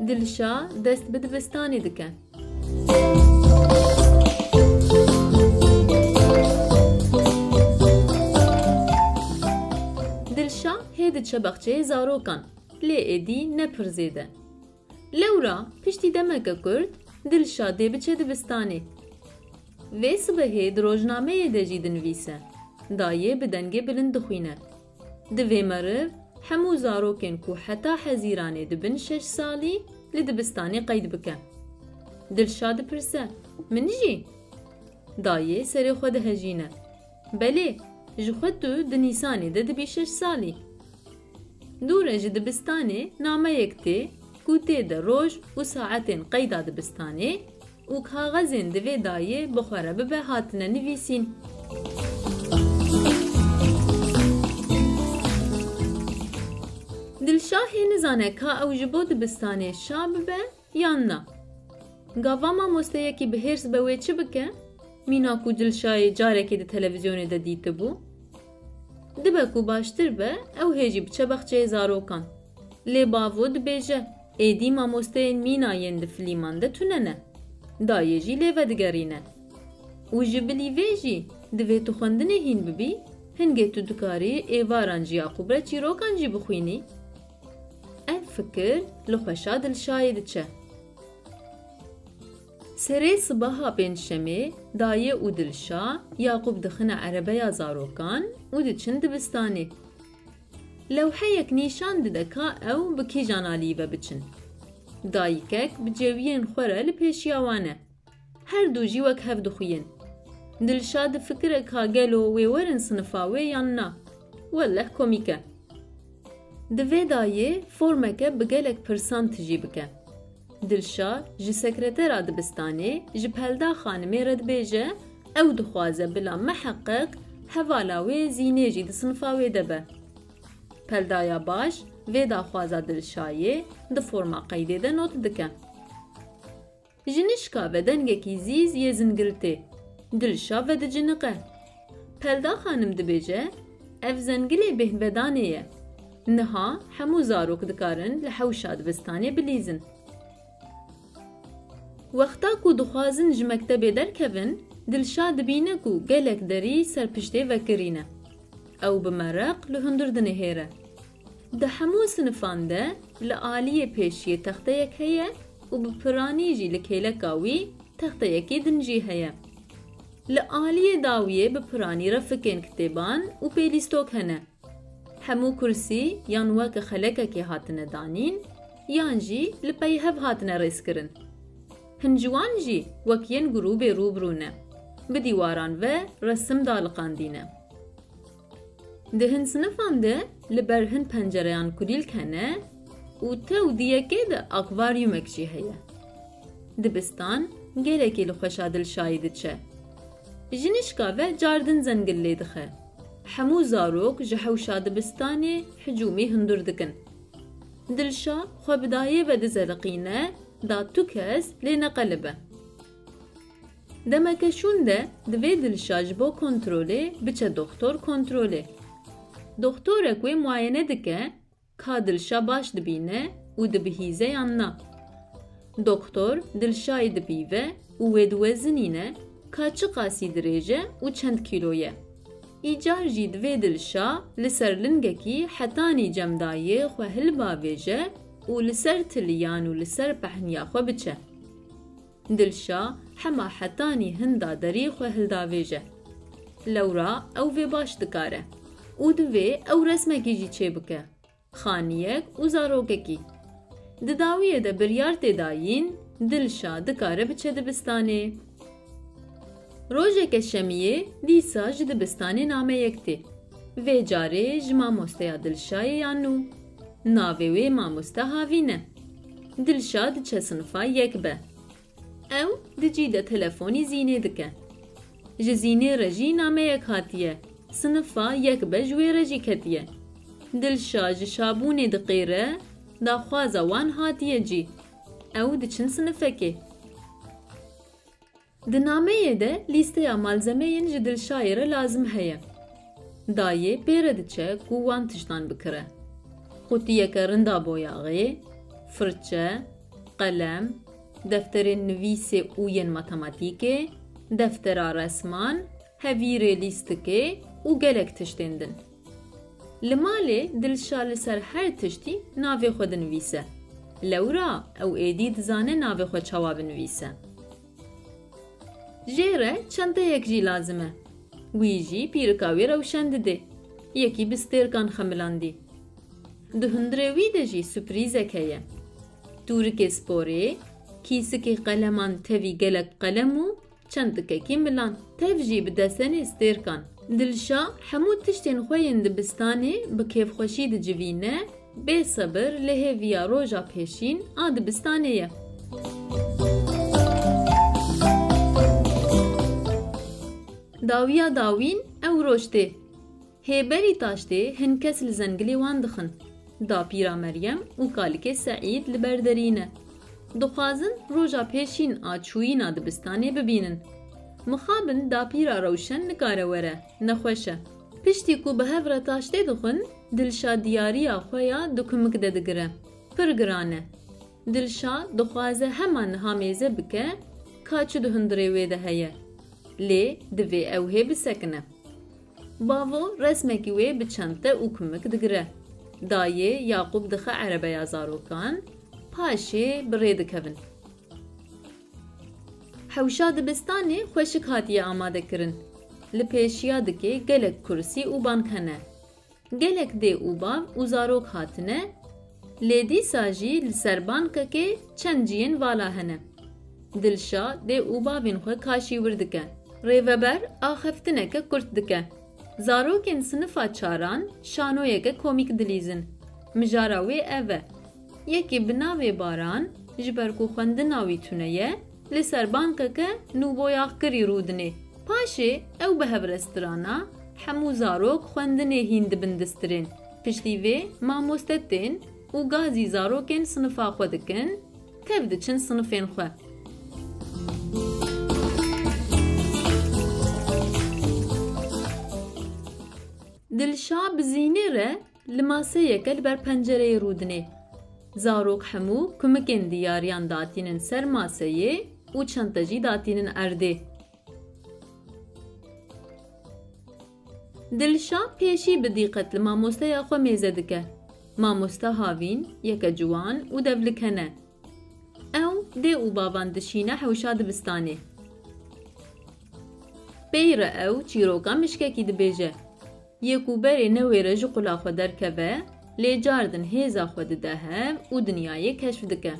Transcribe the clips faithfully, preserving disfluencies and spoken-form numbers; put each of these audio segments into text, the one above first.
Dilşa dest bi dibistanê dike. Dilşa hê diçe baxçeyê zarokan, lê êdî ne pir zêde. Lewra piştî demeke kurt Dilşa dê biçe dibistanê. Vê sibehê di rojnameyê de jî dinivîse. Dayê bi dengê bilind dixwîne. Divê meriv hemû zarokên ku heta hezîranê dibin şeş salî li dibistanê qeyd bike. Dilşa dipirse, "Min jî?" Dayê serê xwe dihejîne. "Belê, ji xwe tu di Nîsanê de dibî şeş salî." Dûre ji dibistanê nameyek tê ku tê de roj û saetên qeyda dibistanê û kaxezên divê dayê bi xwe re bibe hatine nivîsîn. Dilşa hê nizane ka ew ji bo dibistanê şa bibe yan na. Gava mamosteyekî bi hêrs be wê çi bike? Mîna ku Dilşayê carekê di televîzyonê de dîtibû. Dibe ku baştir be, ew hê jî biçe baxçeyê zarokan. Lê bavo dibêje, êdî mamosteyên mîna yên di filîman de tune ne. Dayê jî lê vedigerîne. Û ji bilî vê jî divê tu xwendinê hîn bibî, hingê tu dikarî êvaran ji Yaqûb re çîrokan jî bixwînî. Ev fikir li xweşa Dilşayê diçe. Serê sibaha pêncşemê dayê û Dilşa Yaqûb dixine erebeya zarokan û diçin dibistanê. Lewheyek nîşan dide ka ew bi kîjan alî ve biçin. Dayikek bi cewiyên xwe re li pêşiya wan e. Her du jî wek hev dixuyin. Dilşa difikire ka gelo wê werin sinifa wê yan na. Welleh komîk e. Divê dayê formeke bi gelek pirsan tijî bike. Dilşa ji sekretera dibistanê ji Pelda Xanimê re dibêje, ew dixwaze bila miheqeq hevala wê Zînê jî di sinifa wê de be. Peldaya baş vê daxwaza Dilşayê di forma qeydê de not dike. Ji nişka ve dengekî zîz yê zingil tê. Dilşa vediciniqe. Pelda Xanim dibêje, ev zengilê bêhnvedanê ye. Niha hemû zarok dikarin li hewşa dibistanê bilîzin. Wexta ku dixwazin ji mektebê derkevin, Dilşa dibîne ku gelek derî ser piştê vekirî ne. Ew bi mereq li hundir dinihêre. Di hemû sinifan de li aliyê pêşiyê texteyek heye û bi piranî jî li kêleka wî texteyekî din jî heye. Li aliyê dawiyê bi piranî refikên kitêban û pêlîstok hene. Hemû kursî yan weke xelekekê hatine danîn, yan jî li pey hev hatine rêzkirin. Hin ji wan jî wek yên grûbê rû bi rû ne. Bi dîwaran ve resim daliqandîne. Di hin sinifan de li ber hin pencereyan kulîlk hene û tew di yekê de akvaryumek jî heye. Dibistan gelekî li xweşa Dilşayê diçe. Ji nişka ve cardin zengil lê dixe. Hemû zarok ji hewşa dibistanê hicûmî hundir dikin. Dilşa xwe bi dayê ve dizeliqîne, da tu kes lê neqelibe. Demeke şûn de divê Dilşa ji bo kontrolê biçe doxtor kontrolê. Doxtorek wê muayene dike, ka Dilşa baş dibîne û dibihîze yan na. Doktor Dilşayê dipîve û wê diwezinîne ka çiqasî dirêj e û çend kîlo ye. Îcar jî divê Dilşa li ser lingekî hetanî cem dayê xwe hilbavêje û li ser tiliyan û li ser pehniya xwe biçe. Dilşa hema hetanî hinda derî xwe hildavêje. Lewra ew vê baş dikare û divê ew resmekî jî çêbike. Xaniyek û zarokekî. Di dawiyê de biryar tê dayîn, Dilşa dikare biçe dibistanê. Rojeke şemiyê dîsa ji dibistanê nameyek tê. Vê carê ji mamosteya Dilşayê ya nû. Navê wê mamoste Havîn e. Dilşa diçe sinifa yek be. Ew di cî de telefonî Zînê dike. Ji Zînê re jî nameyek hatiye. Sinifa yek be ji wê re jî ketiye. Dilşa ji şabûnê diqêre, daxwaza wan hatiye cî. Ew diçin sinifekê. Di nameyê de lîsteya malzemeyên ji Dilşayê re lazim heye. Dayê pê re diçe ku wan tiştan bikire. Qutiyeke rind a boyaxê, firçe, qelem, defterên nivîsê û yên matematîkê, deftera resman, hevîrê lîstikê û gelek tiştên din. Li malê Dilşa li ser her tiştî navê xwe dinivîse. Lewra ew êdî dizane navê xwe çawa binivîse. Jê re çenteyek jî lazim e. Wî jî pîrika wê Rewşen didê. Yekî bi stêrkan xemilandî. Di hundirê wî de jî surprîzek heye. Tûrikê sporê, kîsikê qeleman tevî gelek qelem û çentikekî milan. Tev jî bi desenê stêrkan. Dilşa hemû tiştên xwe yên dibistanê bi kêfxweşî dicivîne, bê sebir li hêviya roja pêşîn a dibistanê ye. Dawiya dawîn ew roj tê. Hê berî taştê hin kes li zengilê wan dixin. Dapîra Meryem û kalikê Seîd li ber derî ne. Dixwazin roja pêşîn a çûyîna dibistanê bibînin. Mixabin dapîra Rewşen nikare were, nexweş e. Piştî ku bi hev re taştê dixwin, Dilşa diyariya xwe ya di kumik de digire. Pir giran e. Dilşa dixwaze hema niha mêze bike, ka çi di hundirê wê de heye. Lê divê ew hê bisekine. Bavo resmekî wê bi çente û kumik digire. Dayê Yaqûb dixe erebeya zarokan, paşê bi rê dikevin. Hewşa dibistanê xweşik hatiye amadekirin. Li pêşiya dikê gelek kursî û bank hene. Gelek dê û bav û zarok hatine, lê dîsa jî li ser bankekê çend ciyên vala hene. Dilşa dê û bavên xwe kaşî wir dike. Rêveber axaftineke kurt dike. Zarokên sinifa çaran şanoyeke komîk dilîzin. Mijara wê ev e. Yekê bi navê Baran, ji ber ku xwendina wî tune ye, li ser bankeke nûboyaxkirî rûdinê. Paşê ew bi hev re strana, hemû zarok xwendinê hîn dibin distirên. Piştî vê mamoste tên û gazî zarokên sinifa xwe dikin, tev diçin sinifên xwe. Dilşa bi zînê re li maseyeke li ber pencereyê rûdinê. Zarok hemû kumikên diyariyan datînin ser maseyê û çente jî datînin erdê. Dilşa pêşî bi dîqet li mamosteya xwe mêze dike. Mamoste havîn, yeke ciwan û devlikene. Ew dê û bavan dişîne hewşa dibistanê. Pey re ew çîroka mişkekî dibêje. Yê ku berê newêre ji qula xwe derkeve, lê cardin hêza xwe dide hev û dinyayê keşf dike.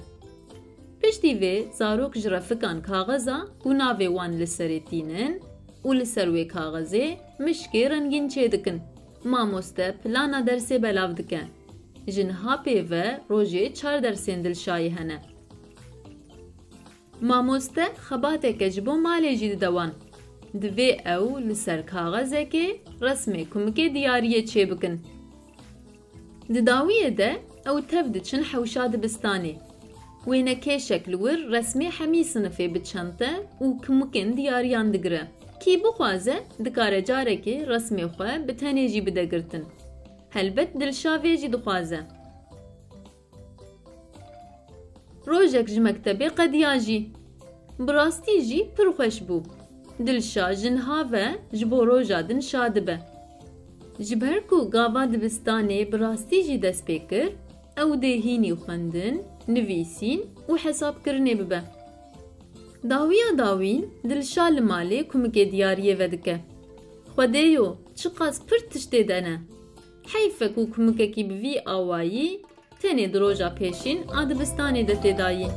Piştî vê zarok ji refikan kaxeza ku navê wan li serê tînin û li ser wê kaxezê mişkê rengîn çêdikin. Mamoste plana dersê belav dike. Ji niha pê ve rojê çar dersên Dilşayê hene. Mamoste xebateke ji bo malê jî dide wan. Divê ew li ser kaxezekê resmê kumikê diyariyê çêbikin. Di dawiyê de ew tev diçin hewşa dibistanê. Wênekêşek li wir resmê hemî sinifê bi çente û kumikên diyariyan digire. Kî bixwaze, dikare carekê resmê xwe bi tenê jî bide girtin. Helbet Dilşa vê jî dixwaze. Rojek ji mektebê qediya jî. Bi rastî jî pir xweş bû. Dilşa ji niha ve ji bo roja din şa dibe. Ji ber ku gava dibistanê bi rastî jî dest pê kir, ew dê hînî xwendin, nivîsîn û hesabkirinê bibe. Dawiya dawîn Dilşa li malê kumikê diyariyê vedike. Xwedêyo, çiqas pir tiştê de ne. Heyf e ku kumikekî bi vî awayî tenê di roja pêşîn a dibistanê de tê dayîn.